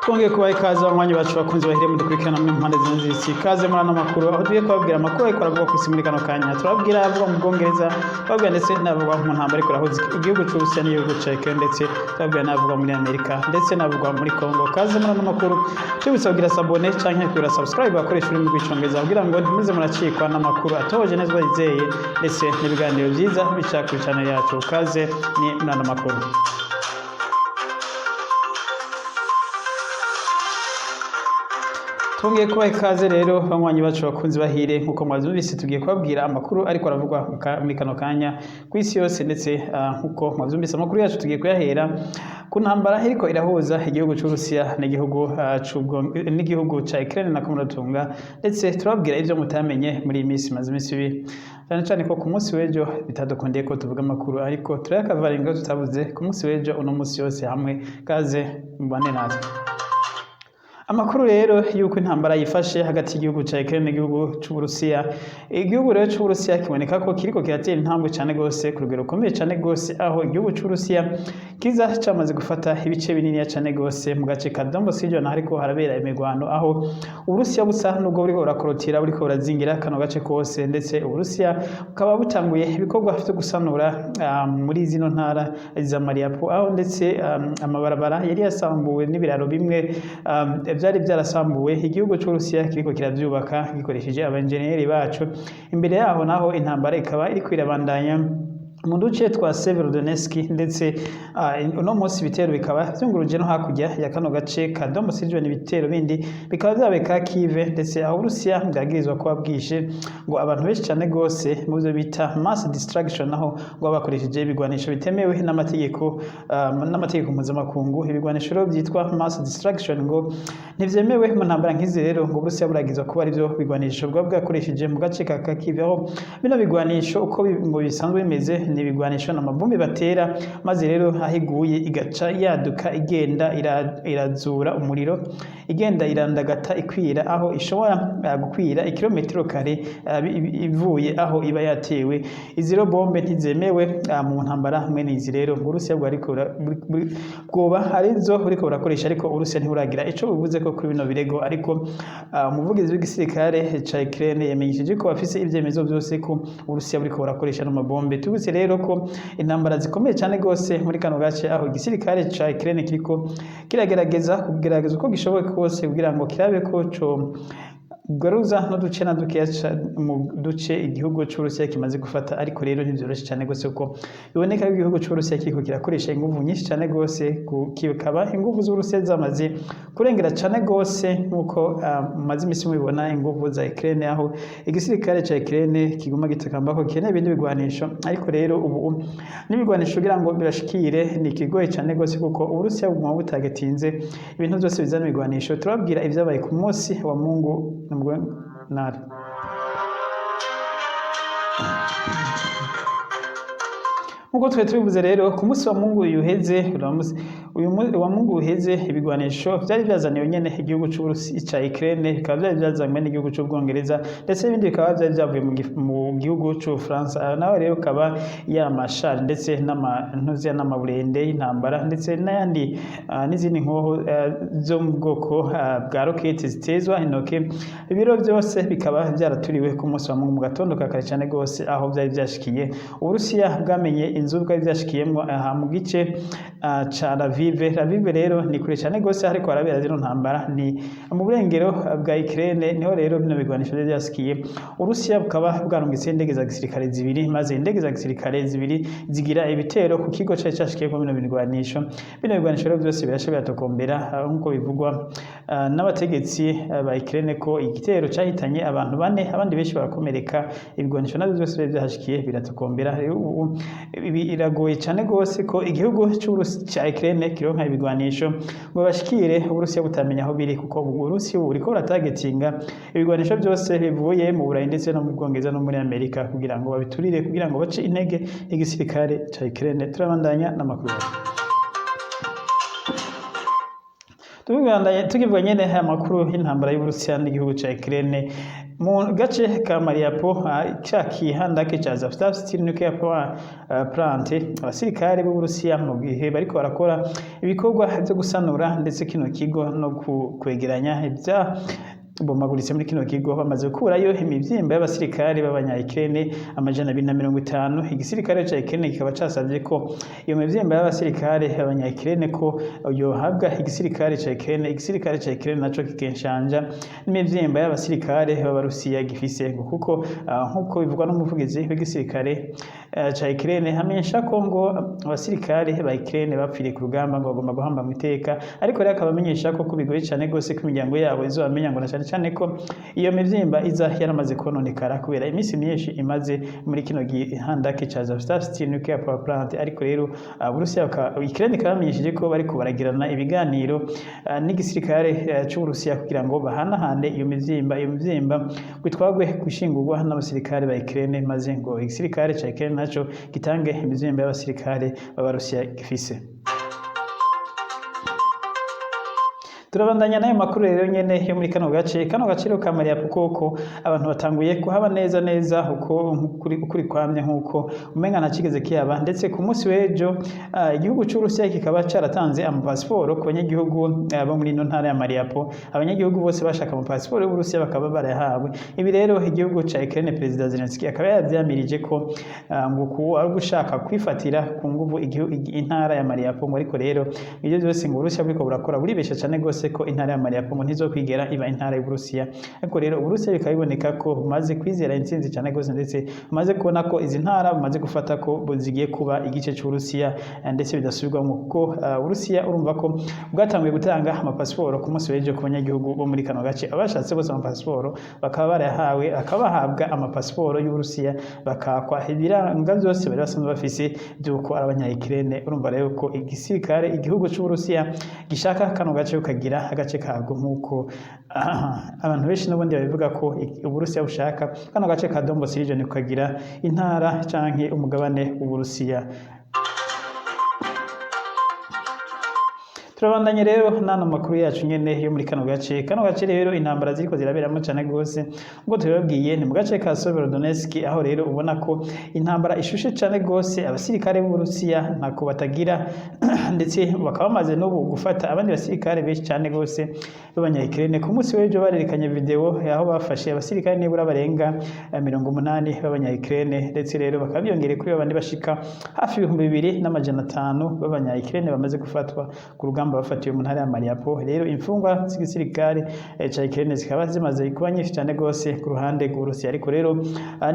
Twongeye kubaha ikaze, abanywanyi bacu bakunze bahire mudukurikirana mu mpande zine z'isi. Ikaze muri ano makuru, aho tugiye kubabwira amakuru ariko aravugwa ku isi muri kano kanya. Turababwira avugwa mu Bwongereza, turababwira ndetse n'avugwa mu ntambara ariko irahuza igihugu c'Uburusiya n'igihugu ca Ukraine, ndetse turababwira n'avugwa muri Amerika, ndetse n'avugwa muri Congo. Kaze muri ano makuru. Tubibutsa kugira s'abonner canke kugira subscribe bakoresha ururimi rw'Icongereza, kugira ngo ntimuze muracikwa n'amakuru atohoje neza, yizeye, ndetse n'ibiganiro vyiza bica kuri channel yacu. Kaze ni muri ano makuru. Twongeye kubaha ikaze rero, banywanyi bacu bakunzi bahire. Nk'uko mwavyumvise, tugiye kubabwira amakuru ariko aravugwa muri kano kanya ku isi yose. Ndetse nk'uko mwavyumvise, amakuru yacu tugiye kuyahera ku ntambara iriko irahuza igihugu c'Uburusiya n'igihugu ca Ukraine na Kamaratunga. Ndetse turababwira ivyo mutamenye muri iyi minsi maze iminsi ibiri, cyane cyane ko ku munsi w'ejo bitadukundiye ko tuvuga amakuru, ariko turayakavaringa tutavuze ku munsi w'ejo, uno munsi yose hamwe. Kaze mubane natwe. Amakuru rero y'uko intambara yifashe hagati y'igihugu ca Ukraine n'igihugu c'Uburusiya. Igihugu rero c'Uburusiya kiboneka ko kiriko kiratera intambwe cane gose, ku rugero rukomeye cane gose, aho igihugu c'Uburusiya kiza camaze gufata ibice bininiya cane gose mu gace ka Donbas region, hariko harabera imirwano, aho Uburusiya busa nubwo buriko burakorotira, buriko burazingira kano gace kose. Ndetse Uburusiya bukaba butanguye ibikorwa vyo gusanura muri zino ntara za Mariupol, aho ndetse amabarabara yari yasambuwe n'ibiraro bimwe vyari byarasambuwe, igihugu c'Uburusiya kiriko kiravyubaka gikoresheje abenjeniyeri baco. Imbere yaho naho, intambara ikaba iriko irabandanya mu duce twa Severodonetsk, ndetse uno munsi ibitero bikaba vyunguruje no hakurya ya kano gace ka Donbas region. Ibitero bindi bikaba vyabaye ka Kiev, ndetse aho Uburusiya bwagirizwa kuba bwishe ngo abantu benshi cane gose mu byo bita mass destruction, aho ngo bakoresheje ibigwanisho bitemewe n'amategeko mpuzamakungu. Ibigwanisho rero byitwa mass destruction ngo ntivyemewe mu ntambara nk'izi. Rero ngo Uburusiya buragizwa kuba arivyo bigwanisho bwa bwakoresheje mu gace ka Kharkiv, aho bino bigwanisho uko ngo bisanzwe bimeze, ni ibigwanisho n'amabombe batera, maze rero aho iguye igaca yaduka, igenda irazura umuriro, igenda irandagata, ikwira aho ishobora gukwira ikirometero kare ivuye aho iba yatewe. Izi rero bombe ntizemewe mu ntambara mwene izi. Rero ngo Uburusiya bwariko bwoba arizo buriko burakoresha, ariko Uburusiya ntiburagira ico buvuze ko kuri bino birego. Ariko umuvugizi w'igisirikare ca Ukraine yamenyesheje ko bafise ivyemezo vyose ko Uburusiya buriko burakoresha no mabombe. Tubutse rero ko intambara zikomeye cyane gose muri kano gace, aho igisirikare ca Ukraine kiriko kiragerageza kugerageza uko gishoboye kose kugira ngo kirabe ko co garuza n'uduce na dukeya mu duce igihugu c'Uburusiya kimaze gufata. Ariko rero ntivyoroshe cyane gose, kuko biboneka ko igihugu c'Uburusiya kiriko kirakoresha inguvu nyinshi cyane gose, kikaba inguvu z'Uburusiya zamaze kurengera cyane gose, nk'uko mumaze imisi mubibona, inguvu za Ukraine, aho igisirikare ca Ukraine kiguma gitakamba ko gikeneye ibindi bigwanisho. Ariko rero ubu n'ibigwanisho kugira ngo bibashikire ni ikigoye cyane gose, kuko Uburusiya buguma butagatinze ibintu byose bizana ibigwanisho. Turababwira ivyabaye ku munsi wa Mungu nari. Nkuko twari tubivuze rero, ku munsi wa Mungu uheze, uyu wa Mungu uheze, ibigwanisho vyari vyazaniwe nyene igihugu c'Uburusi ca Ukraine, bikaba vyari vyazanywe n'igihugu c'Ubwongereza, ndetse n'ibindi bikaba vyari vyavuye mu gihugu c'Ubufaransa. Ayo nawe rero akaba yari amashari, ndetse n'amantuziya n'amaburende y'intambara, ndetse n'ayandi n'izindi nkoho zo mu bwoko bwa roketi zitezwa intoke. Ibiro byose bikaba vyaraturiwe ku munsi wa Mungu mu gatondo ka kare cane gose, aho vyari vyashikiye. Uburusiya bwamenye inzu bwari vyashikiyemwo aha mu gice ca Lviv. Lviv rero ni kure cane gose ariko harabera zino ntambara, ni mu burengero bwa Ukraine. Niho rero bino bigwanisho vyari vyashikiye. Uburusiya bukaba bwarungitse indege za gisirikare zibiri, maze indege za gisirikare zibiri zigira ibitero ku kigo cari cashikiyeko bino bigwanisho. Bino bigwanisho rero byose birasha biratokombera, nk'uko bivugwa n'abategetsi ba Ukraine ko igitero cahitanye abantu bane, abandi benshi barakomereka. Ibigwanisho navyo byose byari vyahashikiye biratokombera. Rero ubu ibi iragoye cane gose ko igihugu c'Uburusi ca Ukraine kironka ibigwanisho ngo bashikire Uburusiya butamenya aho biri, kuko Uburusiya buriko buratagetinga ibigwanisho byose bivuye mu Burayi, ndetse no mu Bwongereza no muri Amerika, kugira ngo babiturire, kugira ngo bace intege igisirikare ca Ukraine. Turabandanya n'amakuru yacu. Tukivuga nyene aya makuru y'intambara y'Uburusiya n'igihugu ca Ukraine. Mu gace ka Mariupol, ca kihandake ca Azovstal Steel Nuclear Power Plant, abasirikare b'Uburusiya mu gihe bariko barakora ibikorwa vyo gusanura ndetse kino kigo no kwegeranya ivya bomaguritse muri kino kigo, bamaze gukurayo imivyimba y'abasirikare b'abanya-Ukraine 250. Igisirikare ca Ukraine kikaba casavye ko iyo mivyimba y'abasirikare b'abanya-Ukraine ko yohabwa igisirikare ca Ukraine, igisirikare ca Ukraine naco kikeshanja n'imivyimba y'abasirikare b'Abarusiya gifise, ngo kuko nkuko bivugwa n'umuvugizi w'igisirikare ca Ukraine, hamenyesha ko ngo abasirikare ba Ukraine bapfiriye ku rugamba ngo bagomba guhamba mu iteka. Ariko rero akaba amenyesha ko bigoye cane gose ko imiryango yabo izobamenya, ngo na cane cane ko iyo mivyimba iza yaramaze kononekara kubera iminsi myinshi imaze muri kino gihandake ca Azovstal Steel Nuclear Power Plant. Ariko rero Uburusiya, Ukraine ikaba yamenyesheje ko bariko baragirana ibiganiro n'igisirikare c'Uburusiya kugira ngo bahanahane iyo mivyimba bitwagwe gushingurwa n'abasirikare ba Ukraine, maze ngo igisirikare ca Ukraine naco gitange imivyimba y'abasirikare b'Abarusiya gifise. Turabandanya n'ayo makuru rero nyene yo muri kano gace rero ka Mariupol, koko abantu batanguye kuhaba neza neza uko ukuri kwamye, nkuko umenga nta kigeze kiyaba. Ndetse ku munsi w'ejo igihugu c'Uburusiya kikaba caratanze amapasiporo ku banyagihugu bo muri ino ntara ya Mariupol. Abanyagihugu bose bashaka amapasiporo y'Uburusiya bakaba barayahawe. Ibi rero igihugu ca Ukraine, Perezida Zelensky akaba yavyamirije ko ngo ku ari gushaka kwifatira ku nguvu intara ya Mariupol, ngo ariko rero ibyo byose ngo Uburusiya buriko burakora buribesha cane gose, ko intara ya Mariupol ngo ntizokwigera iba intara y'Uburusiya. Ariko rero Uburusiya bikaba biboneka ko bumaze kwizera intsinzi cane gose, ndetse bumaze kubona ko izi ntara bumaze gufata ko zigiye kuba igice c'Uburusiya ndetse bidasubirwamo, kuko Uburusiya urumva ko bwatanguye gutanga amapasiporo ku munsi w'ejo ku banyagihugu bo muri kano gace. Abashatse bose amapasiporo bakaba barayahawe, bakaba bahabwa amapasiporo y'Uburusiya, bakakwa ibiranga byose bari basanzwe bafise by'uko ari abanya-Ukraine. Urumva rero ko igisirikare, igihugu c'Uburusiya gishaka kano gace kagira agace kabwo, nk'uko abantu benshi n'ubundi babivuga ko Uburusiya bushaka kano gace ka Donbas region kagira intara canke umugabane w'Uburusiya. Turabandanye rero n'ano makuru yacu nyene yo muri kano gace. Kano gace rero intambara ziriko ziraberamo cane gose, ubwo tubibabwiye, ni mu gace ka Severodonetsk, aho rero ubona ko intambara ishushe cane gose. Abasirikare b'Uburusiya ntako batagira, ndetse bakaba bamaze n'ubu gufata abandi basirikare benshi cane gose b'abanya-Ukraine. Ku munsi w'ejo barerekanye video aho bafashe abasirikare nibura barenga 80 b'abanya-Ukraine, ndetse rero bakaba biyongereye kuri babandi bashika hafi 2500 b'abanya-Ukraine bamaze gufatwa ku rugamba, bafatiwe mu ntara ya Mariupol. Rero imfungwa z'igisirikare ca Ukraine zikaba zimaze kuba nyinshi cane gose ku ruhande rw'Uburusiya. Ariko rero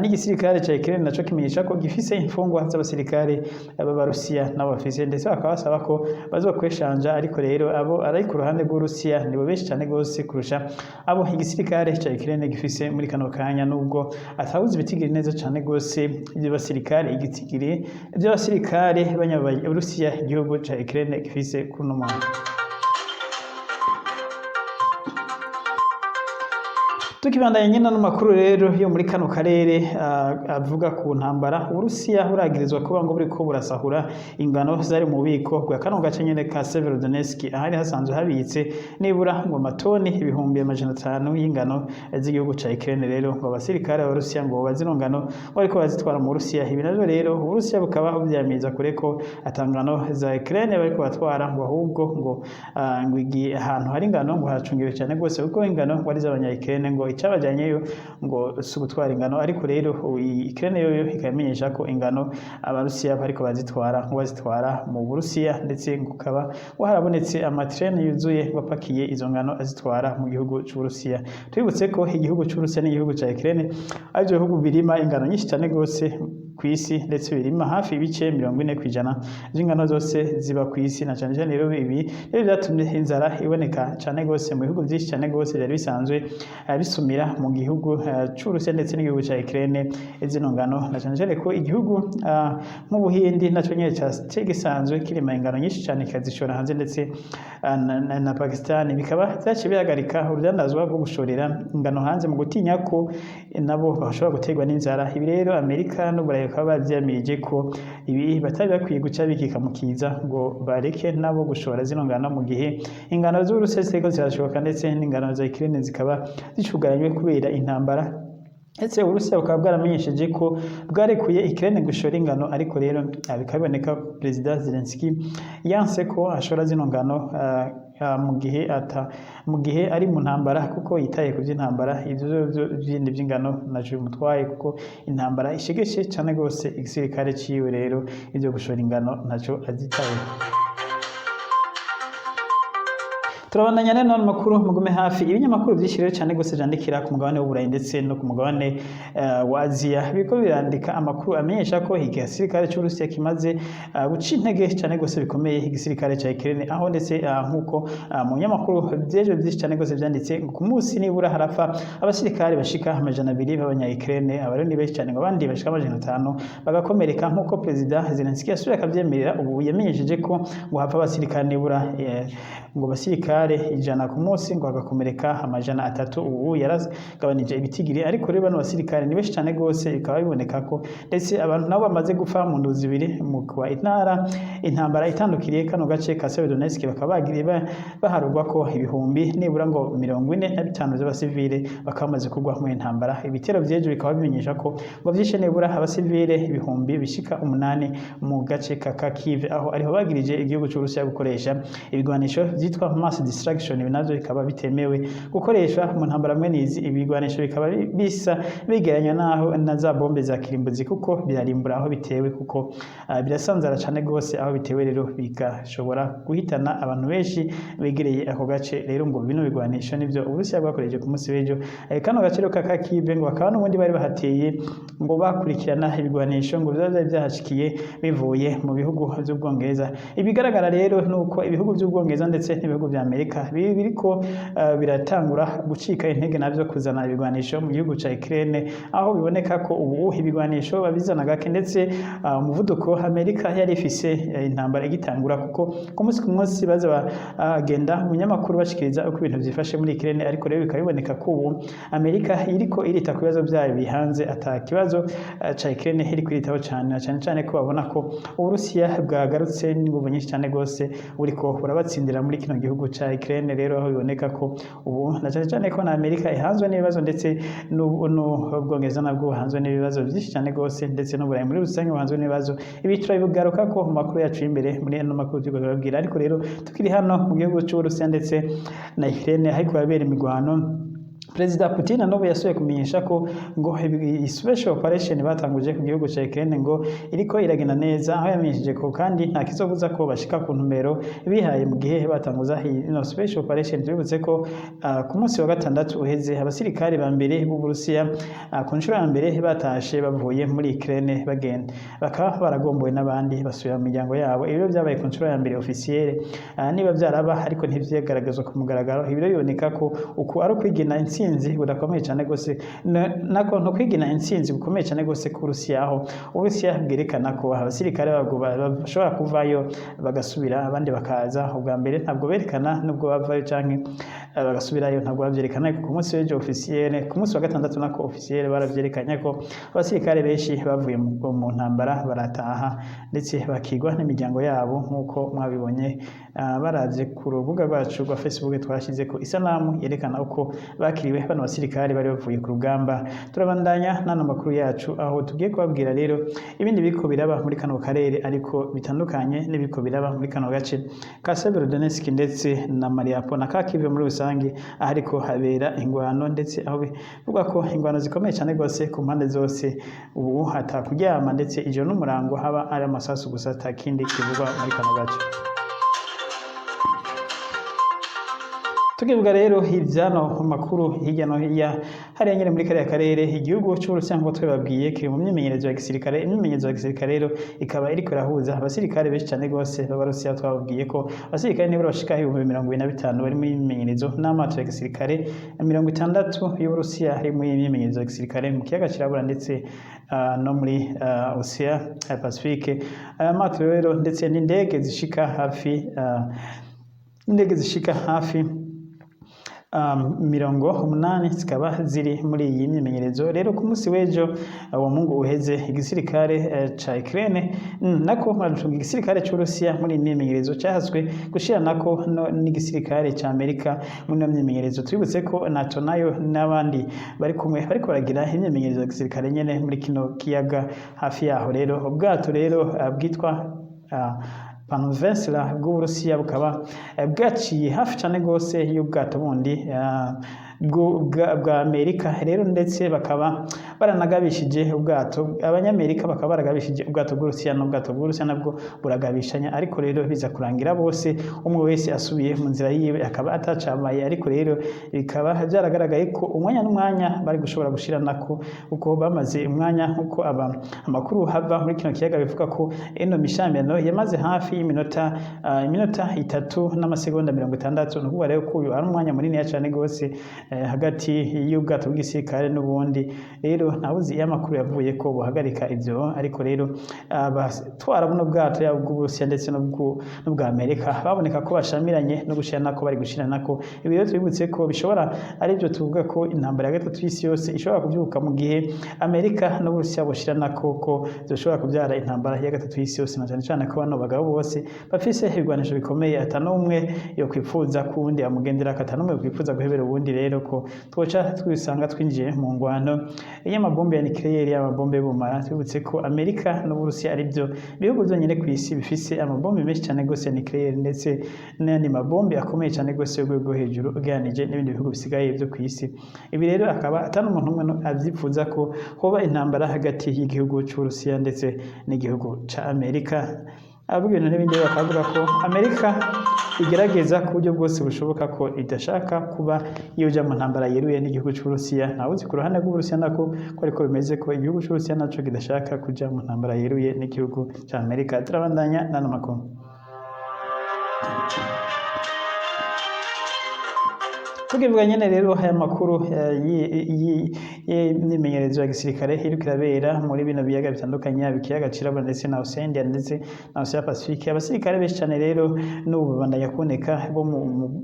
n'igisirikare ca Ukraine naco kimenyesha ko gifise imfungwa z'abasirikare b'Abarusiya nabo bafise, ndetse bakaba basaba ko bazokweshanja. Ariko rero abo ari ku ruhande rw'Uburusiya nibo benshi cane gose kurusha abo igisirikare ca Ukraine gifise muri kano kanya, nubwo atawuzi ibitigiri neza cane gose by'abasirikare, igitigiri by'abasirikare b'Abanyarusiya igihugu ca Ukraine gifise kuri uno mwanya. Tukibandanya nyine n'amakuru rero yo muri kano karere avuga ku ntambara, Uburusiya buragirizwa kuba ngo buriko burasahura ingano zari mu bubiko bwa kano gace nyene ka Severodonetsk, ahari hasanzwe habitse nibura ngo amatoni 500,000 y'ingano z'igihugu ca Ukraine. Rero ngo abasirikare b'Abarusiya ngo bazino ngano ngo bariko bazitwara mu Burusiya. Ibi navyo rero Uburusiya bukaba buvyamiriza kure ko ata ngano za Ukraine bariko batwara, ngo ahubwo ngo igihe ahantu hari ingano ngo haracungewe cane gose, kuko ingano ngo ari iz'abanya Ukraine, ngo icabajyanyeyo ngo si ugutwara ingano. Ariko rero Ukraine yoyo ikaba ko ingano Abarusiya bariko bazitwara, ngo bazitwara mu Burusiya, ndetse ngo ukaba harabonetse amatrene yuzuye ngo apakiye izo ngano azitwara mu gihugu c'Uburusiya. Twibutse ko igihugu c'Uburusiya n'igihugu ca Ukraine arivyo bihugu birima ingano nyinshi cane gose kw'isi, ndetse birima hafi ibice 40% vy'ingano zose ziba kw'isi. Na cane cane rero ibi rero vyatumye inzara iboneka cane gose mu bihugu vyinshi cane gose vyari bisanzwe bisumira mu gihugu c'Uburusiya ndetse n'igihugu ca Ukraine zino ngano, na cane cane ko igihugu nk'Ubuhindi naco nyene gisanzwe kirima ingano nyinshi cane kikazishora hanze, ndetse na Pakistan, bikaba vyaciye bihagarika urudandazwa rwo gushorera ingano hanze mu gutinya ko nabo bashobora guterwa n'inzara. Ibi rero Amerika n'Uburayi bakaba bavyamirije ko ibi batari bakwiye guca bikika mu kiza, ngo bareke nabo gushora zino ngano mu gihe ingano z'Uburusiya ziriko zirashoka, ndetse n'ingano za Ukraine zikaba zicugaranywe kubera intambara. Ndetse Uburusiya bukaba bwaramenyesheje ko bwarekuye Ukraine gushora ingano, ariko rero bikaba biboneka ko Perezida Zelensky yanse ko ashora zino ngano mu gihe ari mu ntambara, kuko yitaye ku by'intambara. Ivyo vyo bindi by'ingano naco bimutwaye, kuko intambara ishegeshe cane gose igisirikare ciwe. Rero ivyo gushora ingano ntaco azitayeho. Turabandanya rero n'amakuru, mugume hafi. Ibinyamakuru byinshi rero cyane gose vyandikira ku mugabane w'Uburayi ndetse no ku mugabane wa Aziya biriko birandika amakuru amenyesha ko igisirikare c'Uburusiya kimaze guca intege cyane gose bikomeye igisirikare ca Ukraine, aho ndetse nk'uko mu binyamakuru vy'ejo byinshi cyane gose vyanditse ngo ku munsi nibura harapfa abasirikare bashika 200 b'abanya Ukraine. Aba ni benshi cyane, ngo abandi bashika 500 bagakomereka, nk'uko Perezida Zelensky yasubiye akavyemerera. Ubu yamenyesheje ko ngo hapfa abasirikare nibura ngo abasirikare 100 ku munsi, ngo hagakomereka 300. Ubu yaragabanije ibitigiri, ariko rero bano basirikare ni benshi cyane gose. Bikaba biboneka ko ndetse abantu nabo bamaze gupfa mu ndwi 2 mu kuba intara intambara itandukiriye kano gace ka Severodonetsk, bakaba bagiriye baharurwa ko ibihumbi nibura ngo 45 by'abasivile bakaba bamaze kugwa mu intambara. Ibitero vy'ejo bikaba bimenyesha ko ngo vyishe nibura abasivile ibihumbi bishika 8 mu gace ka Kharkiv, aho ariho bagirije igihugu c'Uburusiya gukoresha ibigwanisho vyitwa mass destruction. Ibi navyo bikaba bitemewe gukoresha mu ntambara mwene izi. Ibigwanisho bikaba bisa bigereranywa naho na za bombe za kirimbuzi, kuko birarimbura aho bitewe, kuko birasanzara cane gose aho bitewe, rero bigashobora guhitana abantu benshi begereye ako gace. Rero ngo bino bigwanisho nivyo Uburusiya bwakoresheje ku munsi w'ejo. Kano gace rero ka Kharkiv, ngo bakaba n'ubundi bari bahateye ngo bakurikirana ibigwanisho ngo vyaba vyari vyahashikiye bivuye mu bihugu vy'Ubwongereza. Ibigaragara rero nuko ibihugu vy'Ubwongereza ndetse n'ibihugu vya Amerika biriko biratangura gucika intege navyo kuzana ibigwanisho mu gihugu ca Ukraine, aho biboneka ko ubu ibigwanisho babizana gake, ndetse umuvuduko Amerika yari ifise intambara igitangura, kuko ku munsi ku munsi baza bagenda mu binyamakuru bashikiriza uko ibintu vyifashe muri Ukraine. Ariko rero bikaba biboneka ko ubu Amerika iriko irita ku bibazo vyayo bihanze, ata kibazo ca Ukraine iriko iritaho cane, na cane cane ko babona ko Uburusiya bwagarutse n'inguvu nyinshi cane gose, buriko burabatsindira muri kino gihugu ca Ukraine. Rero aho biboneka ko ubu, na cane cane ko na Amerika ihanzwe n'ibibazo, ndetse n'Ubwongereza nabwo buhanzwe n'ibibazo byinshi cane gose, ndetse n'Uburayi muri rusange buhanzwe n'ibibazo. Ibi turabigaruka ko mu makuru yacu y'imbere, muri ano makuru turiko turababwira. Ariko rero tukiri hano mu gihugu c'Uburusiya ndetse na Ukraine hariko harabera imigwano, Perezida Putin n'ubu yasubiye kumenyesha ko ngo special operation batanguje ku gihugu ca Ukraine ngo iriko iragenda neza, aho yamenyesheje ko kandi nta kizobuza ko bashika ku ntumbero bihaye mu gihe batanguza ino special operation. Tubibutse ko ku munsi wa gatandatu uheze abasirikare ba mbere b'Uburusiya ku nshuro ya mbere batashe bavuye muri Ukraine, bagenda bakaba baragombowe n'abandi basubira mu miryango yabo. Ibiro byabaye ku nshuro ya mbere officiel, niba byaraba, ariko ntivyagaragazwa ku mugaragaro. Ibiro biboneka ko uku ari ukwigina intsinzi budakomeye cyane gose, nako no kwigina intsinzi bukomeye cyane gose ku Burusiya, aho Uburusiya bwerekana ko abasirikare babwo bashobora kuvayo bagasubira, abandi bakaza. Ubwa mbere ntabwo berekana nubwo bavayo canke bagasubirayo, ntabwo bavyerekana. Ariko ku munsi w'ejo officiel, ku munsi wa gatandatu nako officiel, baravyerekanye ko abasirikare benshi bavuye mu ntambara barataha, ndetse bakigwa n'imiryango yabo, nk'uko mwabibonye baravye ku rubuga rwacu rwa Facebook twashize ko isanamu yerekana uko bakiriwe bano basirikare bari bavuye ku rugamba. Turabandanya n'ano makuru yacu, aho tugiye kubabwira rero ibindi biriko biraba muri kano karere, ariko bitandukanye n'ibiriko biraba muri kano gace ka Severodonetsk ndetse na Mariupol na Kharkiv muri rusange, aho ariko habera ingwano, ndetse aho bivugwa ko ingwano zikomeye cyane rwose ku mpande zose. Ubu hatakuryama, ndetse ijoro n'umurango haba ari amasasu gusa, atakindi kivugwa muri kano gace. Tukivuga rero ivyano makuru hirya no hirya hariya nyene muri kariya karere, igihugu c'Uburusiya nk'uko twababwiye kiri mu myimenyerezo ya gisirikare. Imyimenyerezo ya gisirikare rero ikaba iriko irahuza abasirikare benshi cane gose b'Abarusiya. Twababwiye ko abasirikare nibura bashika 25,000 bari muri imyimenyerezo, n'amato ya gisirikare 60 y'Uburusiya ari muri imyimenyerezo ya gisirikare mu kiyaga Cirabura ndetse no muri Ocean Pacifique. Aya mato rero ndetse n'indege zishika hafi 80 zikaba ziri muri iyi myimenyerezo. Rero ku munsi w'ejo wa Mungu uheze, igisirikare ca Ukraine, nako muradutunga, igisirikare c'Uburusiya muri iyi myimenyerezo cahaswe gushiranako n'igisirikare ca Amerika muri ino myimenyerezo. Twibutse ko NATO nayo n'abandi bari kumwe bariko baragira imyimenyerezo ya gisirikare nyene muri kino kiyaga hafi yaho. Rero ubwato rero bwitwa Panvesla bw'Uburusiya bukaba bwaciye hafi cane gose y'ubwato bundi bwa Amerika. Rero ndetse bakaba baranagabishije ubwato, abanyamerika bakaba baragabishije ubwato bw'Uburusiya, n'ubwato bw'Uburusiya nabwo buragabishanya, ariko rero biza kurangira bose umwe wese asubiye mu nzira yiwe, akaba atacabaye. Ariko rero bikaba byaragaragaye ko umwanya n'umwanya bari gushobora gushiranako, kuko bamaze umwanya, nkuko aba amakuru hava muri kino kiyaga bivuga ko ino mishamirano yamaze hafi y'iminota 3 n'amasegonda 60. Ni ukuvuga rero ko uyu ari umwanya munini cyane gose hagati y'ubwato bw'igisirikare n'ubundi. Rero ntawuzi iyo amakuru yavuye ko buhagarika ivyo, ariko rero abatwara buno bwato, yaba ubw'Uburusiya ndetse n'ubwa Amerika, baboneka ko bashamiranye no gushiranako, bari gushiranako. Ibi rero twibutse ko bishobora aribyo tuvuga ko intambara ya gatatu y'isi yose ishobora kubyuka mu gihe Amerika n'Uburusiya bushiranako, ko zoshobora kubyara intambara ya gatatu y'isi yose, na cyane cyane ko bano bagabo bose bafise ibigwanisho bikomeye, ata n'umwe yo kwipfuza ko uwundi amugenderako, ata n'umwe yokwifuza guhebera uwundi. Rero ko twoca twisanga twinjiye mu ngwano y'amabombe ya nucléaire, y'amabombe y'ubumara. Twibutse ko Amerika n'Uburusiya ari byo bihugu byonyine ku isi bifise amabombe menshi cyane gose ya nucléaire, ndetse n'ayandi mabombe akomeye cyane gose y'urwego rwo hejuru ugereranije n'ibindi bihugu bisigaye byo ku isi. Ibi rero akaba atari umuntu umwe avyifuza ko hoba intambara hagati y'igihugu c'Uburusiya ndetse n'igihugu ca Amerika. Abavuga ibintu n'ibindi bakavuga ko Amerika igerageza ku buryo bwose bushoboka ko idashaka kuba yoja mu ntambara yeruye n'igihugu c'Uburusiya. Ntawuzi ku ruhande rw'Uburusiya nako ko ariko bimeze, ko igihugu c'Uburusiya naco kidashaka kuja mu ntambara yeruye n'igihugu ca Amerika. Turabandanya n'ano makuru. Tukivuga nyene rero aya makuru y'imyimenyerezo ya gisirikare iriko irabera muri bino biyaga bitandukanye, yaba ikiyaga Cirabura ndetse na Ocean Indian ndetse na Ocean Pacifique. Abasirikare benshi cane rero n'ubu babandanya kuboneka bo mu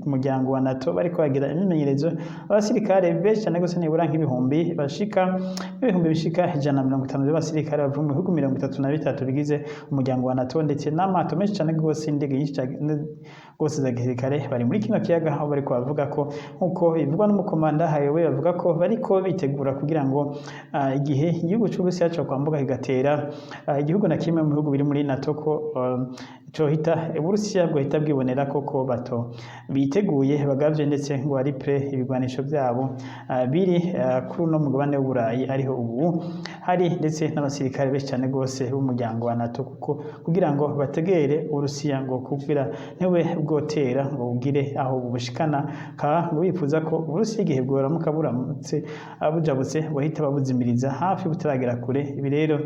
muryango wa NATO bariko bagira imyimenyerezo. Abasirikare benshi cane gose, nibura nk'ibihumbi bashika ibihumbi bishika 150 by'abasirikare bavuye mu bihugu 33 bigize umuryango wa NATO, ndetse n'amato menshi cane gose, indege nyinshi cane gose za gisirikare, bari muri kino kiyaga, aho bariko bavuga ko, nkuko bivugwa n'umukomanda hayowe, bavuga ko bariko bitegura kugira ngo igihe igihugu c'Uburusiya co kwambuka kigatera igihugu na kimwe mu bihugu biri muri NATO, ko cohita Uburusiya bwohita bwibonera koko bato biteguye bagavye, ndetse ngo ari prêts, ibigwanisho vyabo biri kuri uno mugabane w'Uburayi, ariho ubu hari ndetse n'abasirikare benshi cane gose b'umuryango wa NATO, kuko kugira ngo bategere Uburusiya ngo kugira ntiwe bwotera ngo bugire aho bubushikana ka ngo bifuza ko Uburusiya igihe bworamuka buramutse bujabutse bohita babuzimiriza hafi butaragera kure. Ibi rero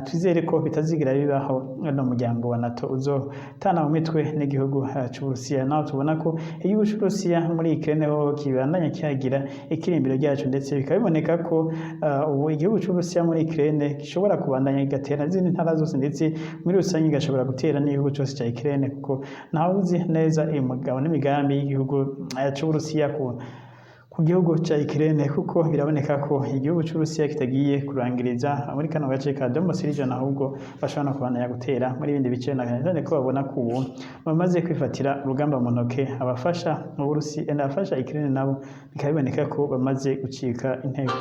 twizere ko bitazigera bibaho no muryango wa NATO uzotana mu mitwe n'igihugu c'Uburusiya, naho tubona ko igihugu c'Uburusiya muri Ukraine ho kibandanya kihagira ikirimbiro ryaco, ndetse bikaba biboneka ko ubu igihugu c'Uburusiya muri Ukraine gishobora kubandanya kigatera izindi ntara zose, ndetse muri rusange gashobora gutera n'igihugu cose ca Ukraine, kuko ntawuzi neza imigabo n'imigambi y'igihugu c'Uburusiya ku gihugu ca Ukraine, kuko biraboneka ko igihugu c'Uburusiya kitagiye kurangiriza muri kano gace ka Donbas region, ahubwo bashobora no kubandanya gutera muri bindi bice, na cyane ko babona ko ubu bamaze kwifatira urugamba mu ntoke. Abafasha mu Burusiya, abafasha Ukraine nabo bikaba biboneka ko bamaze gucika intege.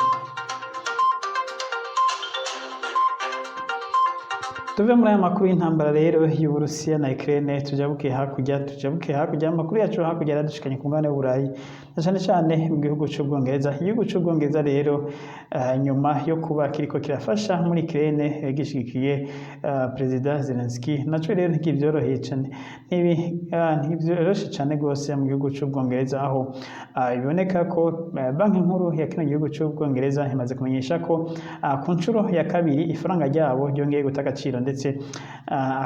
Tuve muri aya makuru y'intambara rero y'Uburusiya na Ukraine, tujabuke hakurya. Amakuru yacu hakurya yaradushikanye ku mugabane w'Uburayi, na cane cane mu gihugu c'Ubwongereza. Igihugu c'Ubwongereza rero, nyuma yo kuba kiriko kirafasha muri Ukraine, gishigikiye Perezida Zelensky, naco rero ntikivyoroheye cane, ntivyoroshe cane gose mu gihugu c'Ubwongereza, aho biboneka ko banki nkuru ya kino gihugu c'Ubwongereza imaze kumenyesha ko ku nshuro ya kabiri ifaranga ryabo ryongeye guta agaciro. ndetse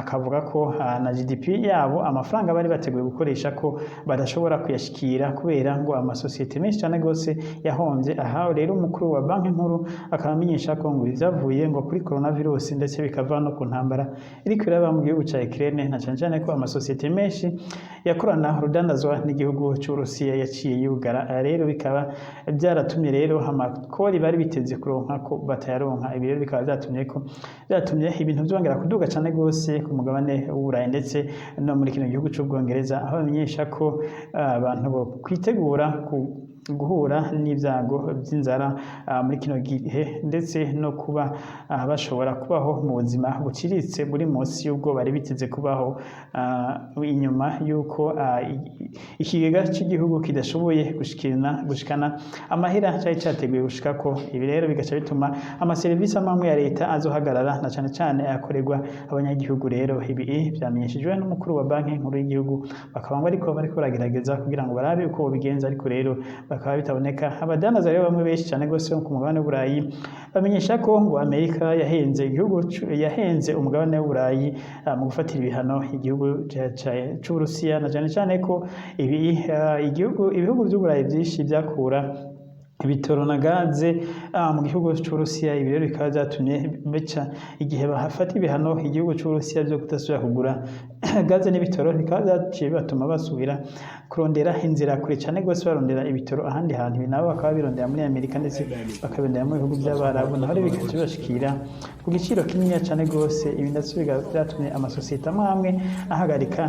akavuga ko na GDP yabo, amafaranga bari bateguye gukoresha, ko badashobora kuyashikira kubera ngo amasosiyete menshi cyane gose yahombye. Aha rero umukuru wa banki nkuru akaba amenyesha ko ngo ibyavuye ngo kuri coronavirus, ndetse bikava no ku ntambara iriko iraba mu gihugu ca Ukraine, na cane cane ko amasosiyete menshi yakorana urudandazwa n'igihugu c'Uburusiya yaciye yugara. Aha rero bikaba byaratumye rero amakori bari biteze kuronka ko batayaronka. Ibi rero bikaba byatumye ibintu byongera kuduga cane gose ku mugabane w'Uburayi, ndetse no muri kino gihugu c'Ubwongereza, aho bamenyesha ko abantu bo kwitegura ku guhura n'ibyago by'inzara muri kino gihe, ndetse no kuba bashobora kubaho mu buzima buciriritse buri munsi y'ubwo bari biteze kubaho, inyuma y'uko ikigega cy'igihugu kidashoboye gushikana amahera cyari cyateguye gushikako. Ibi rero bigaca bituma amaserivisi amwe amwe ya leta azohagarara, na cane cane ayakorerwa abanyagihugu. Rero ibi vyamenyeshejwe n'umukuru wa banki nkuru y'igihugu, bakaba ngo ariko bariko baragerageza kugira ngo barabe uko bobigenza, ariko rero bakaba bitaboneka. Abadandaza rero bamwe benshi cyane gose bo ku mugabane w'Uburayi bamenyesha ko ngo Amerika yahenze igihugu yahenze umugabane w'Uburayi mu gufatira ibihano igihugu c'Uburusiya, na cane cane ko ibi igihugu ibihugu vy'Uburayi vyinshi vyakura ibitoro na gaze mu gihugu c'Uburusiya. Ibi rero bikaba vyatumye bica igihe bahafata ibihano igihugu c'Uburusiya vyo kudasubira kugura gaze n'ibitoro, bikaba vyaciye bibatuma basubira kurondera inzira kure cane gose, barondera ibitoro ahandi hantu. Ibi nabo bakaba birondera muri Amerika, ndetse bakabirondera mu bihugu vy'Abarabu, naho rero bikaca bibashikira ku giciro kininiya cane gose. Ibi ndetse bikaba vyatumye amasosiyete amwe amwe ahagarika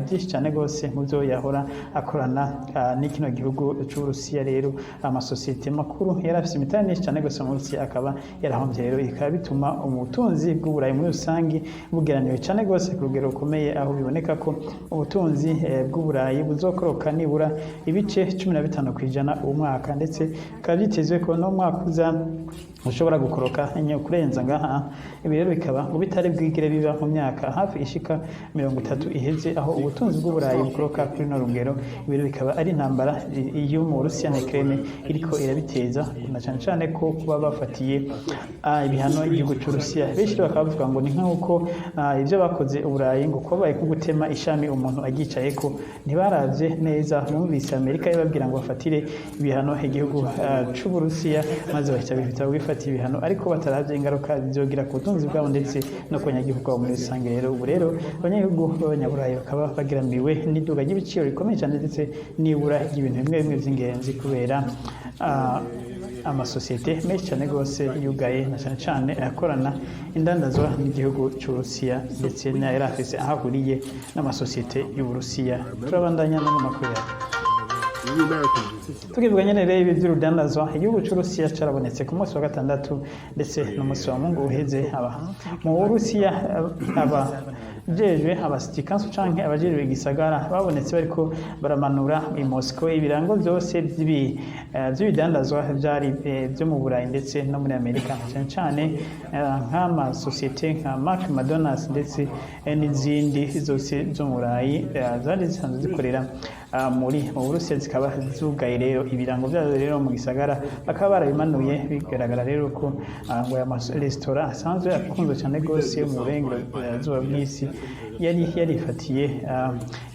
vyinshi cane gose mu vyo yahora akorana n'ikino gihugu c'Uburusiya. Rero amasosiyete makuru yari afise imitahe myinshi cane gose mu Burusiya akaba yarahomvye. Rero bikaba bituma ubutunzi bw'Uburayi muri rusangi bugeraniwe cane gose ku rugero rukomeye, aho biboneka ko ubutunzi bw'Uburayi buzokoroka nibura ibice 15% uwo mwaka, ndetse bikaba vyitezwe ko no mwaka uza ushobora gukoroka kurenza ngaha. Ibi rero bikaba ngo bitari bwigere biba mu myaka hafi ishika 30 iheze, aho ubutunzi bw'Uburayi bukoroka kuri no rugero. Ibi rero bikaba ari intambara iyo mu Burusiya na Ukraine iriko irabiteza, na cane cane ko kuba bafatiye ibihano igihugu c'Uburusiya. Benshi rero bakaba bavuga ngo ni nk'uko ivyo bakoze Uburayi ngo kwabaye nko gutema ishami umuntu aryicayeko. Ntibaravye neza, bumvise Amerika ibabwira ngo bafatire ibihano igihugu c'Uburusiya, maze bahita bihita bifata ibihano, ariko bataravye ingaruka bizogira ku butunzi bwabo ndetse no ku banyagihugu babo muri rusange. Rero ubu rero abanyagihugu b'abanyaburayi bakaba bageramiwe n'iduga ry'ibiciro rikomeye cyane, ndetse n'ibura ry'ibintu bimwe bimwe vy'ingenzi, kubera amasosiyete menshi cyane rwose yugaye, na cyane cyane ayakorana indandazwa n'igihugu c'Uburusiya, ndetse n'ayari afise aho ahuriye n'amasosiyete y'Uburusiya. Turabandanya no mu makuru yacu. We Americans insisted. Tukivuga nyene rero ibi vy'urudandazwa, igihugu c'Uburusiya carabonetse ku munsi wa gatandatu ndetse n'umunsi wa Mungu uheze. Aba mu Burusiya, abajejwe aba city council canke abajejwe igisagara babonetse bariko baramanura i Moscow ibirango vyose vy'ibidandazwa vyari vyo mu Burayi ndetse no muri Amerika, cyane cyane nk'amasosiyete nka McDonald's ndetse n'izindi zose zo mu Burayi zari zisanzwe zikorera mu Burusiya, zikaba zugaye. Rero ibirango vyazo rero mu gisagara bakaba barabimanuye. Bigaragara rero ko ngo aya resitora asanzwe akunzwe cyane rwose yo mu burengerazuba bw'isi yari yarifatiye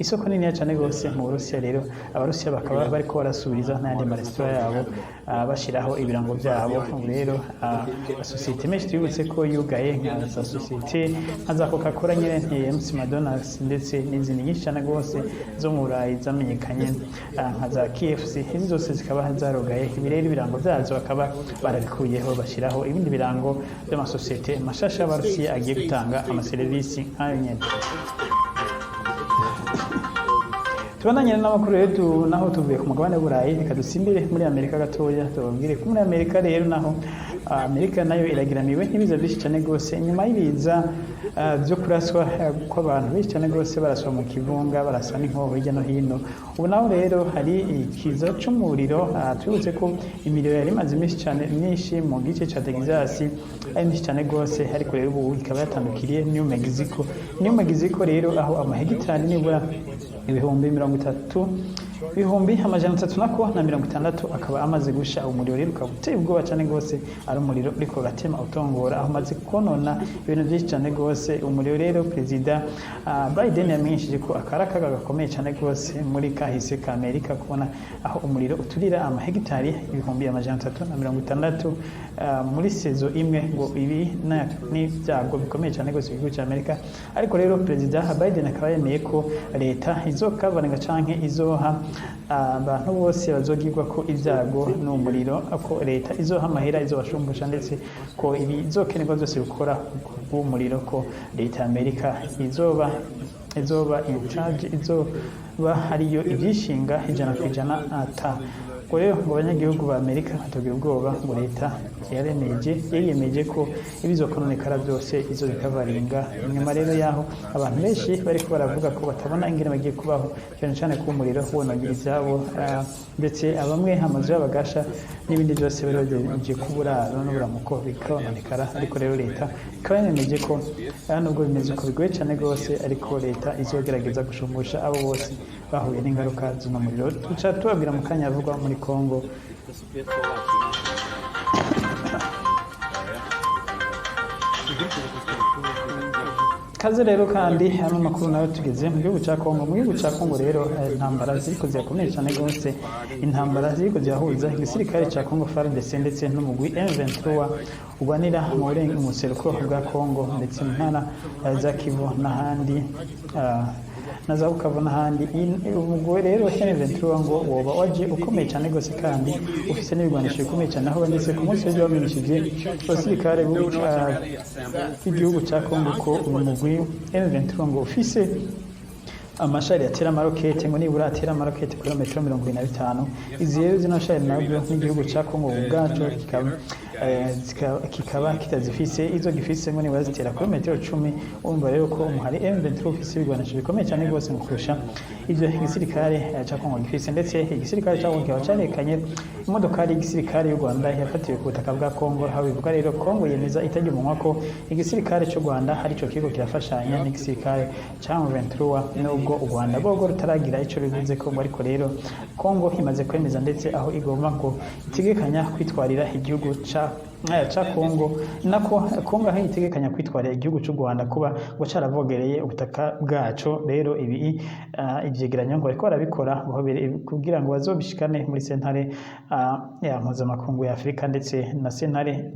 isoko niniya cyane rwose mu Burusiya. Rero Abarusiya bakaba bariko barasubiriza n'ayandi maresitora yabo, bashyiraho ibirango byabo. Ubu rero amasosiyete menshi twibutse ko yugaye, nka za sosiyete nka za Coca Cola nyine, MC McDonald's, ndetse n'izindi nyinshi cyane rwose zo mu Burayi zamenyekanye, nka za KFC, izi zose zikaba zarugaye. Ibi rero ibirango byazo bakaba barabikuyeho, bashyiraho ibindi birango by'amasosiyete mashasha y'Abarusiya agiye gutanga amaserivisi nk'ayo nyene. Tubandanye n'amakuru rero naho tuvuye ku mugabane w'Uburayi, reka dusimbire muri Amerika gatoya, tubabwire ko muri Amerika rero naho Amerika nayo iragiramiwe n'ibiza byinshi cyane rwose, nyuma y'ibiza byo kuraswa kw'abantu benshi cyane rwose, baraswa mu kivunga, baraswa n'inkoho hirya no hino. Ubu naho rero hari ikiza c'umuriro. Twibutse ko imiriro yari imaze iminsi cyane myinshi mu gice ca Texas ari myinshi cyane rwose, ariko rero ubu ikaba yatandukiriye New Mexico. New Mexico rero aho amahegitari nibura 30,000, 360,000 akaba amaze gusha. Umuriro rero ukaba uteye ubwoba cyane rwose, ari umuriro uriko uratema utongora, aho umaze konona ibintu byinshi cyane rwose. Umuriro rero, Perezida Biden yamenyesheje ko akari akaga gakomeye cyane rwose muri kahise ka Amerika, kubona aho umuriro uturira amahegitari 360,000 muri saison imwe. Ngo ibi n'ibyago bikomeye cyane rwose mu gihugu cya Amerika. Ariko rero Perezida Biden akaba yemeye ko leta izokavarenga canke izoha abantu bose bazogirwa ko ibyago n'umuriro, ko leta izoha amahera, izobashumbusha, ndetse ko ibizokenerwa byose gukora bw'umuriro, ko leta ya Amerika izoba in charge, izoba hariyo ibyishinga 100%. Ata ngo rero ngo abanyagihugu ba Amerika batagira ubwoba, ngo leta yaremeje, yariyemeje ko ibizokononekara byose izo bikavaringa. Inyuma rero yaho abantu benshi bariko baravuga ko batabona ingene bagiye kubaho, cyane cyane ko umuriro wononye ivyabo, ndetse bamwe amazu y'abagasha n'ibindi byose bari bagejeje kuburaro n'uburamuko bikononekara. Ariko rero leta ikaba yemeje ko nubwo bimeze uko bigoye cyane rwose, ariko leta izogerageza gushumbusha abo bose bahuye n'ingaruka z'uno muriro. Tuca tubabwira mu kanya avugwa muri Congo. Kaze rero kandi hano makuru nayo tugeze mu gihugu cya Kongo. Mu gihugu cya Kongo rero, intambara ziriko zirakomeye cyane rwose, intambara ziriko zirahuza igisirikare cya Kongo FARDC ndetse n'umugwi M23 urwanira mu buseruko bwa Kongo, ndetse mu ntara za Kivu n'ahandi, na za Bukavu n'ahandi. Umugwi rero M23 ngo woba waje ukomeye cyane rwose, kandi ufise n'ibigwanisho bikomeye cyane, aho ndetse ku munsi w'ejo bamenyesheje abasirikare b'igihugu cya Kongo ko uyu mugwi M23 ngo ufise amashari atera amarokete, ngo nibura atera amarokete kuri metero 75. Izi rero zino shari nabyo n'igihugu cya Kongo ubwaco kikaba kitazifise. Izo gifise ngo nibura zitera kuri metero 10. Urumva rero ko umuhari M23 ufise ibigwanisho bikomeye cyane rwose mu kurusha ivyo igisirikare cya Kongo gifise. Ndetse igisirikare cya Kongo kikaba carekanye imodokari y'igisirikare y'u Rwanda yafatiwe ku butaka bwa Kongo, aho bivuga rero Kongo yemeza itajya umunwa ko igisirikare cy'u Rwanda arico kiriko kirafashanya n'igisirikare cya M23, nubwo u Rwanda rwogo rutaragira ico bivuze ko. Ariko rero Kongo imaze kwemeza, ndetse aho igomba ngo itegekanya kwitwarira igihugu ca Kongo, nako Kongo aho itegekanya kwitwarira igihugu cy'u Rwanda kuba ngo caravogereye ubutaka bwaco. Rero ibi ivyegeranyo ngo bariko barabikora ngo kugira ngo bazobishikane muri sentare ya mpuzamakungu ya Afurika, ndetse na sentare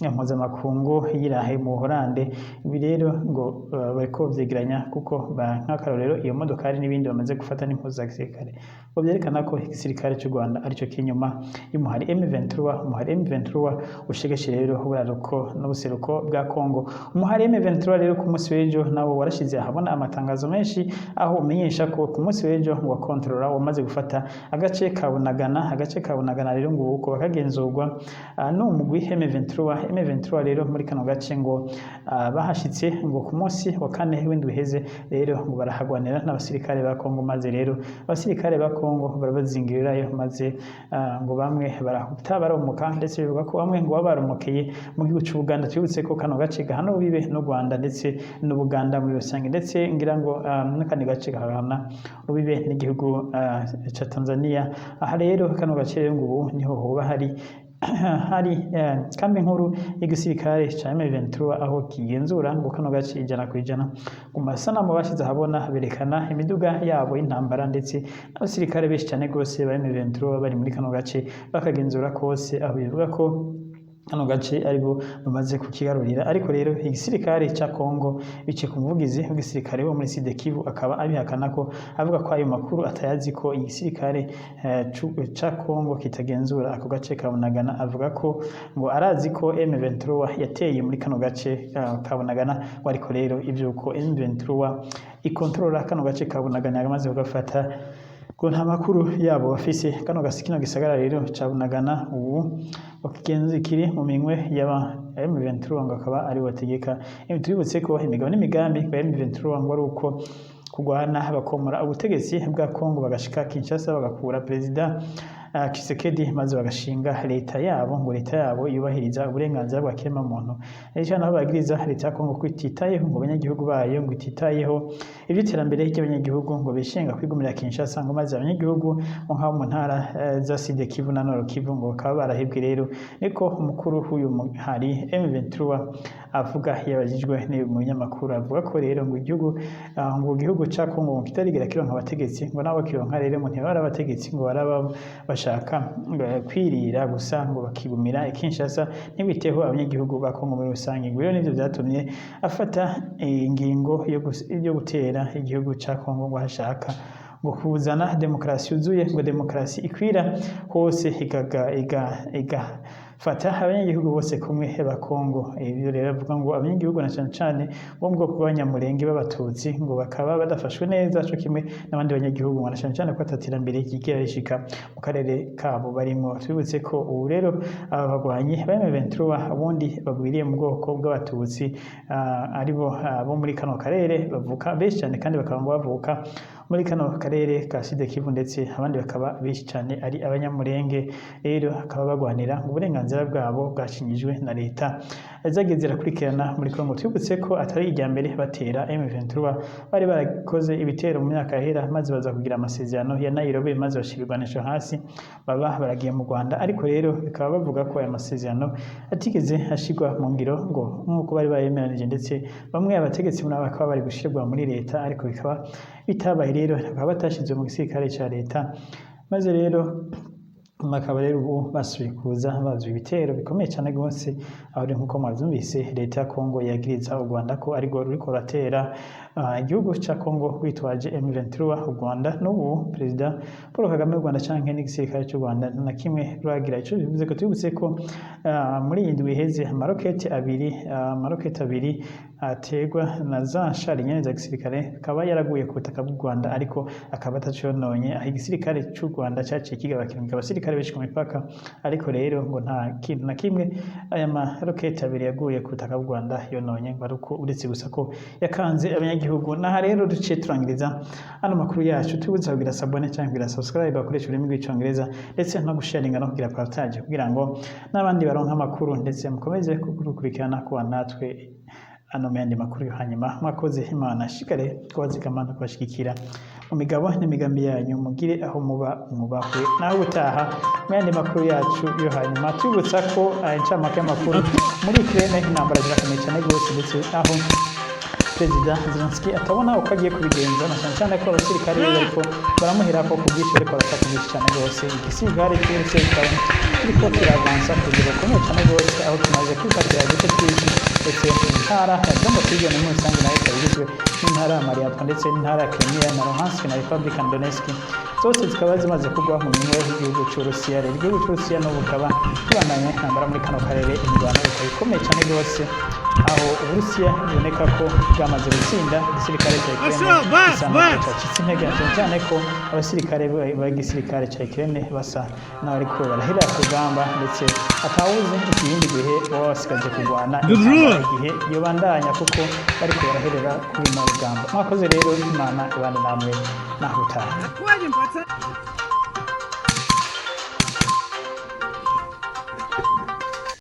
ya mpuzamakungu y'Irahe mu Buholande. Ibi rero ngo bariko vyegeranya, kuko nk'akarorero iyo modokari n'ibindi bamaze gufata n'impuzu za gisirikare, ngo vyerekana ko igisirikare cy'u Rwanda arico kiri inyuma y'umuhari M23. Umuhari M23 ushegeshe rero uburaruko n'ubuseruko bwa Kongo. Umuhari M23 rero ku munsi w'ejo nawo warashize ahabona amatangazo menshi, aho umenyesha ko ku munsi w'ejo ngo wakontorora, wamaze gufata agace ka Bunagana. Agace ka Bunagana rero ngo uko bakagenzurwa n'umugwi M23. M23 rero muri kano gace ngo bahashitse ngo ku munsi wa kane w'indwi iheze. Rero ngo barahagwanira n'abasirikare ba Kongo, maze rero abasirikare ba Kongo barabazingirirayo, maze ngo bamwe barahuta baromoka, ndetse bivuga ko bamwe ngo baba baromokeye mu gihugu cy'u Buganda. Twibutse ko kano gace gahana urubibe n'u Rwanda ndetse n'Ubuganda muri rusange, ndetse ngira ngo n'akandi gace gahana urubibe n'igihugu ca Tanzania. Aha rero kano gace rero ngo ubu niho hoba hari kambi nkuru y'igisirikare ca M23, aho kigenzura ngo kano gace 100%. Ku masanamu bashize ahabona berekana imiduga yabo y'intambara ndetse n'abasirikare benshi cyane rwose ba M23 bari muri kano gace bakagenzura kose, aho bivuga ko kano gace aribo bamaze kukigarurira. Ariko rero igisirikare ca Kongo bice ku muvugizi w'igisirikare wo muri Sud Kivu akaba abihakana, ko avuga ko ayo makuru atayazi, ko igisirikare ca Kongo kitagenzura ako gace ka Bunagana. Avuga ko ngo arazi ko M23 yateye muri kano gace ka Bunagana, ngo ariko rero ivyo ko M23 ikontorora kano gace ka Bunagana yamaze kugafata, ngo nta makuru yabo bafise. Kano gasi kino gisagara rero ca Bunagana ubu wakigenzi kiri mu minwe y'aba M23, ngo akaba ari bategeka. Tubibutse ko imigabo n'imigambi ya M23 ngo ari uko kurwana bakomora ubutegetsi bwa Kongo, bagashika Kinshasa, bagakura perezida Tshisekedi, maze bagashinga leta yabo, ngo leta yabo yubahiriza uburenganzira bwa kiremwamuntu. Rero naho bagiriza leta ya Kongo ko ititayeho ngo abanyagihugu bayo, ngo ititayeho iby'iterambere ry'abanyagihugu, ngo bishinga kwigumira Kinshasa, ngo maze abanyagihugu ngo nk'abo mu ntara za Sud Kivu na Nord Kivu ngo bakaba barahebwe. Rero niko umukuru w'uyu muhari M23 avuga, yabajijwe mu binyamakuru, avuga ko rero ngo igihugu ngo igihugu ca Kongo ngo kitarigera kironka abategetsi, ngo nabo kironka rero ngo ntibari abategetsi, ngo baraba bashaka kwirira gusa, ngo bakigumira i Kinshasa ntibiteho abanyagihugu ba Kongo muri rusange. Ngo rero nivyo vyatumye afata ingingo yo gutera igihugu ca Kongo, ngo ashaka ngo kuzana demokarasi yuzuye, ngo demokarasi ikwira hose, igafata abanyagihugu bose kumwe ba Kongo. Ibyo rero avuga ngo abanyagihugu na cane cane bo mu bwoko bw'Abanyamulenge b'Abatutsi ngo bakaba badafashwe neza co kimwe n'abandi banyagihugu, ngo na cane cane ko ataterambere ryigera rishika mu karere kabo barimwo. Twibutse ko ubu rero aba bagwanyi ba M23 ubundi bagwiriye mu bwoko bw'Abatutsi, aribo bo muri kano karere bavuka benshi cyane, kandi bakaba ngo bavuka muri kano karere ka Sud Kivu, ndetse abandi bakaba benshi cyane ari Abanyamulenge. Rero bakaba bagwanira uburenganzira bwabo bwashinyijwe na leta zagiye zirakurikirana muri Kongo. Twibutse ko atari irya mbere batera M23, bari barakoze ibitero mu myaka yahera, maze baza kugira amasezerano ya Nairobi, maze bashira ibigwanisho hasi, baba baragiye mu Rwanda. Ariko rero bikaba bavuga ko aya masezerano atigeze ashirwa mu ngiro ngo nk'uko bari bayemeranije, ndetse bamwe abategetsi muri aba bakaba bari gushirwa muri leta, ariko bikaba bitabaye. Rero bakaba batashizwe mu gisirikare ca leta, maze rero bakaba rero ubu basubiye kuza bazuye ibitero bikomeye cyane rwose, aho rero nk'uko mwabyumvise leta ya Kongo yagiriza u Rwanda ko arirwo ruriko ruratera igihugu ca Kongo rwitwaje M23. U Rwanda n'ubu, Perezida Paul Kagame w'u Rwanda canke n'igisirikare cy'u Rwanda, nta na kimwe ruragira ico bivuze ko. Twibutse ko muri iyi ndwi iheze amaroketi abiri aterwa na za chars nyene za gisirikare akaba yaraguye ku butaka bw'u Rwanda, ariko akaba atacononye, aho igisirikare cy'u Rwanda caciye kigaba kirungika abasirikare benshi ku mipaka. Ariko rero ngo nta kintu na kimwe aya maroketi abiri yaguye ku butaka bw'u Rwanda yononye, ngo ari uko uretse gusa ko yakanze abanyagihugu. Naha rero duciye turangiriza ano makuru yacu. Tubutse kugira s'abonner cyangwa kugira subscribe bakoresha ururimi rw'Icongereza, ndetse no gusharinga no kugira partage, kugira ngo n'abandi baronke amakuru, ndetse mukomeze kudukurikirana, kuba natwe ano mu yandi makuru yo hanyuma. Mwakoze, Imana shikare kubazigama no kubashigikira mu migabo n'imigambi yanyu. Mugire aho muba mwubahwe, naho ubutaha mu yandi makuru yacu yo hanyuma. Tubibutsa ko incamake y'amakuru muri Ukraine, intambara zirakomeye cyane rwose, ndetse aho Perezida Zelensky atabona uko agiye kubigenza, na cyane cyane ko abasirikare be bariko baramuhera ko ku bwinshi, bariko barapfa ku bwinshi cyane rwose. Igisirikare cy'Uburusiya kikaba kiriko kiravansa ku rugero rukomeye cyane rwose, aho kimaze kwifatira uduce twinshi, ndetse intara ya Donbas region muri rusange nayo ikaba igizwe n'intara ya Mariupol ndetse n'intara ya Crimea na Luhansk na Republican Donetsk, zose zikaba zimaze kugwa mu minwe y'igihugu cy'Uburusiya. Rero igihugu cy'Uburusiya n'ubu bukaba kibandanya intambara muri kano karere, imirwano ikaba ikomeye cyane rwose, aho Uburusiya biboneka ko bwamaze gutsinda igisirikare cya Ukraine, gisa n'uko cacitse intege, na cyane cyane ko abasirikare b'igisirikare cya Ukraine basa n'abariko barahera ku rugamba, ndetse atawuzi ikindi gihe baba basigaje kurwana intambara igihe yobandanya, kuko bariko baraherera kuri runo rugamba. Mwakoze rero, Imana ibane namwe, naho utaha. Отходим, пацаны!